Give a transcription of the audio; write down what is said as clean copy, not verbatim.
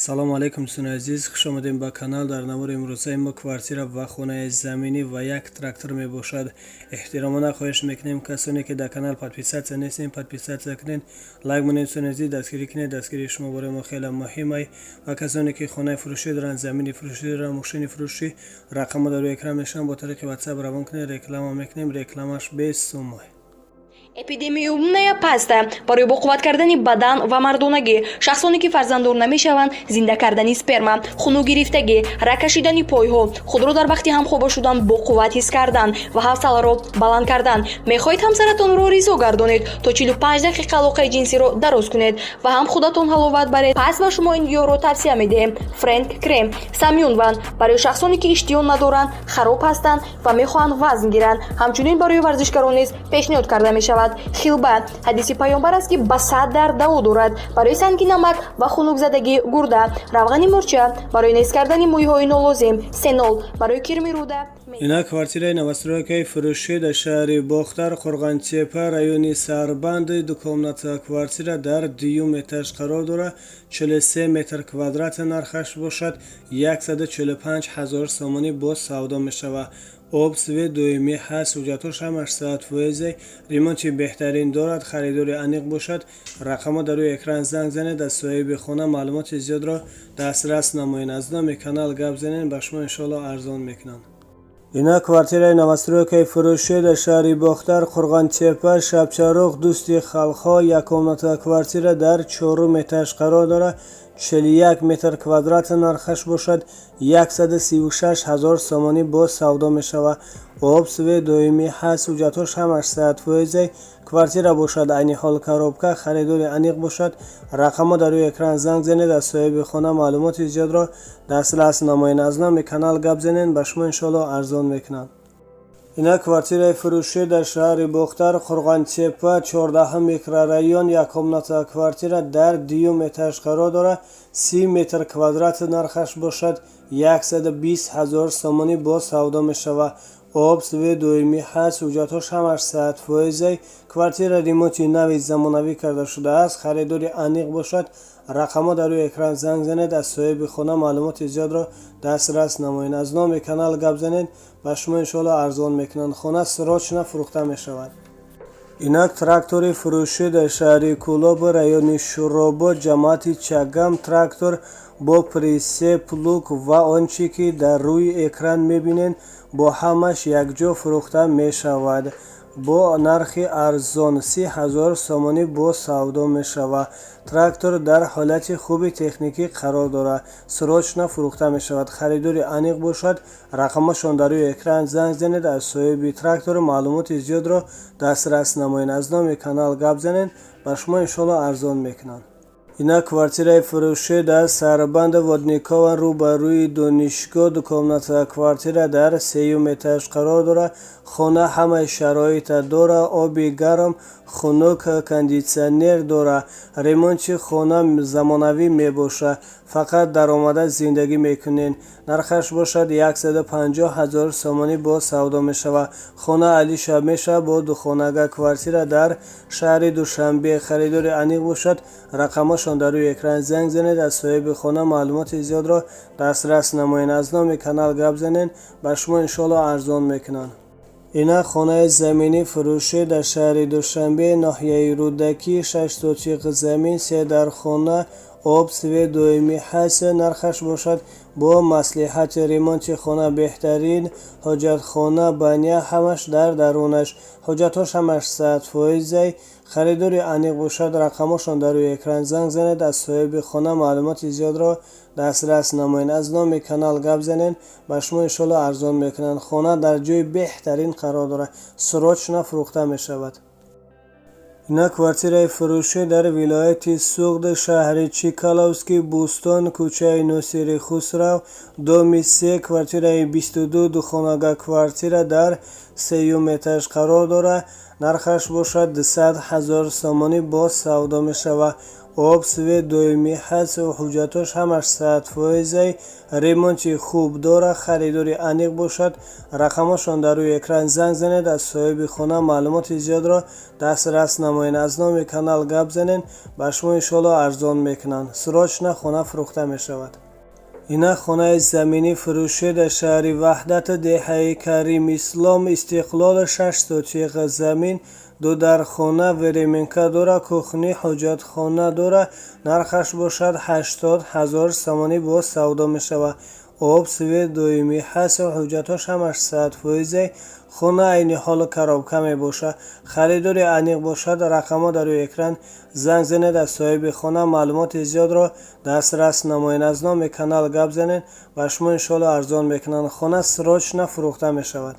Салому алайкум, дӯстони азиз, хуш омадем ба канал. Дар навори имрӯзаи мо квартира ва хонаи заминӣ ва як трактор мебошад. Эҳтиромона хоҳиш мекунем, касоне ки дар канал подписаться нестем, подписаться кунед, лайк монед. Дӯстони азиз, дастгирӣ кунед, дастгирии шумо барои мо хеле муҳим. Ва касоне ки хонаи фурӯшӣ доранд, замини фурӯшӣ доранд, мошини фурӯшӣ, рақамҳо дар рӯи экран мешаванд, бо тариқи WhatsApp равон кунед, реклама мекунем, рекламаш бесумай. Эпидемиумная паста барои боқувват кардани бадан ва мардонагӣ, шахсоне ки фарзанддор намешаванд, зинда кардани сперма, хунукгирифтагӣ, раг кашидани пойҳо, худро дар вақти ҳамхоба шудан боқувват ҳис кардан ва ҳавсаларо баланд кардан. Мехоҳед ҳамсаратонро ризо гардонед, то 45 дақиқа алоқаи ҷинсиро дароз кунед ва ҳам худатон ҳаловат баред? Пас ба шумо ин гиёҳро тавсия медиҳем. Френк крем самюнван барои шахсоне ки иштиҳо надоранд, хароб ҳастанд ва мехоҳанд вазн гиранд, ҳамчунин барои варзишгарон низ пешниҳод карда мешавад. Хилба, ҳадиси паёмбар аст, ки ба 100 дард даво дорад, барои санги намак ва хунукзадагии гурда. Равғани мурча барои нест кардани мӯйҳои нолозим. Сенол барои кирми рӯда. Ина квартираи новостройкаи фурӯшӣ дар шаҳри Бохтар, Қурғонтеппа, райони Сарбанд. Двухкомната квартира дар дуюм этаж қарор дорад, 43 метр квадрат, нархаш бошад 145 ҳазор сомонӣ боз савдо мешавад. Об, свет доимӣ ҳаст, ҳуҷҷатҳош ҳамаш 100%, ремонти беҳтарин дорад. Харидори аниқ бошад, рақамҳо дар рӯи экран, занг занед, аз соҳиби хона маълумоти зиёдро дастрас намоед. Аз номи канал гап занед, ба шумо иншоалло арзон мекунанд. Ина квартираи новостройкаи фурӯшӣ дар шаҳри Бохтар, Қурғонтеппа, Шабчароғ, Дӯсти халқҳо. Яккомната квартира дар чорум этаж қарор дорад, 41 метр квадрат, нархаш бошад 136 ҳазор сомонӣ боз савдо мешавад. Об, свет доимӣ ҳаст, ҳуҷҷатҳош ҳамаш 100%. Квартира бошад айни ҳол коробка. Харидори аниқ бошад, рақамҳо дар рӯи экран, занг занед, аз соҳиби хона маълумоти зиёдро дастрас намоед. Аз номи канал гап занед, ба шумо иншоалло арзон мекунанд. Ина квартираи фурӯшӣ дар шаҳри Бохтар, Қурғонтеппа, 14-ҳам микрорайон. Яккомната квартира дар дуюм этаж қарор дорад, 30 метр квадрат, нархаш бошад 120 ҳазор сомонӣ боз савдо мешавад. Об, свет доимӣ ҳаст, ҳуҷҷатҳош ҳамаш 100%. Квартира ремонти нави замонавӣ карда шудааст. Харидори аниқ бошад, рақамҳо дар рӯи экран, занг занед, аз соҳиби хона маълумоти зиёдро дастрас намоед. Аз номи канал гап занед, ба шумо иншоалло арзон мекунанд. Хона срочно фурӯхта мешавад. Инак трактори фурӯшӣ дар шаҳри Кӯлоб, райони Шӯробод, ҷамоати Чагам. Трактор бо прицеп, плуг ва он чӣ ки дар рӯи экран мебинед, бо ҳамаш якҷо фурӯхта мешавад. Бо нархи арзон, 30 000 сомонӣ боз савдо мешавад. Трактор дар ҳолати хуби техникӣ қарор дорад, срочно фурӯхта мешавад. Харидори аниқ бошад, рақамҳошон дар рӯи экран, занг занед, аз соҳиби трактор маълумоти зиёдро дастрас намоед. Аз номи канал гап занед, ба шумо иншоалло арзон мекунанд. Ина квартираи фурӯшӣ дар Сарбанд, Водникова, рӯ ба рӯи донишгоҳ. Двухкомната квартира дар сеюм этаж қарор дорад. Хона ҳамаи шароита дорад: оби гарм, хунук, кондитсионер дорад. Ремонти хона замонавӣ мебошад, фақат даромада зиндагӣ мекунед. Нархаш бошад 150 ҳазор сомонӣ боз савдо мешавад. Хона алиша мешавад бо духонага. Квартира дар шаҳри Душанбе. Харидори аниқ бошад, рақамҳошон дар рӯи экран, занг занед, аз соҳиби хона маълумоти зиёдро дастрас намоед. Аз номи канал гап занед, ба шумо иншоалло арзон мекунанд. Ина хонаи заминӣ фурӯшӣ дар шаҳри Душанбе, ноҳияи Рӯдакӣ, 6 сотиқ замин, се дархона, об, свет доимӣ ҳаст. Нархаш бошад бо маслиҳати, ремонти хона беҳтарин, ҳоҷатхона, баня ҳамаш дар дарунаш, ҳуҷҷатҳош ҳамаш 100%. Харидори аниқ бошад, рақамҳошон дар рӯи экран, занг занед, аз соҳиби хона маълумоти зиёдро дастрас намоед. Аз номи канал гап занед, ба шумо иншоалло арзон мекунанд. Хона дар ҷои беҳтарин қарор дорад, срочно фурӯхта мешавад. Ина квартираи фурӯшӣ дар вилояти Суғд, шаҳри Чкаловский, Бӯстон, кӯчаи Носири Хусрав, доми 3, квартираи 22. Духонага квартира дар сеюм этаж қарор дорад, нархаш бошад 200 000 сомонӣ боз савдо мешавад. Об, свет доимӣ ҳаст, ҳуҷҷатош ҳамаш 100 фоизай, ремонти хуб дорад. Харидори аниқ бошад, рақамошон дар рӯи экран, занг занед, аз соҳиби хона маълумоти зиёдро дастрас намоед. Аз номи канал гап занед, ба шумо иншоалло арзон мекунанд. Срочно хона фурӯхта мешавад. Ина хонаи заминӣ фурӯшӣ дар шаҳри Ваҳдат, деҳаи Карим Ислом, Истиқлол, 6 сотиқ замин, ду дархона, временка дора, кухня, ҳоҷатхона дора. Нархаш бошад 80 000 сомонӣ, боз савдо мешавад. Об, свет доимӣ ҳаст, ҳуҷҷатҳош ҳамаш 100 фоизай. Хона айни ҳол коробка мебошад. Харидори аниқ бошад, рақамҳо дар рӯи экран, занг занед, аз соҳиби хона маълумоти зиёдро дастрас намоед. Аз номи канал гап занед, ба шумо иншоалло арзон мекунанд. Хона срочно фурӯхта мешавад.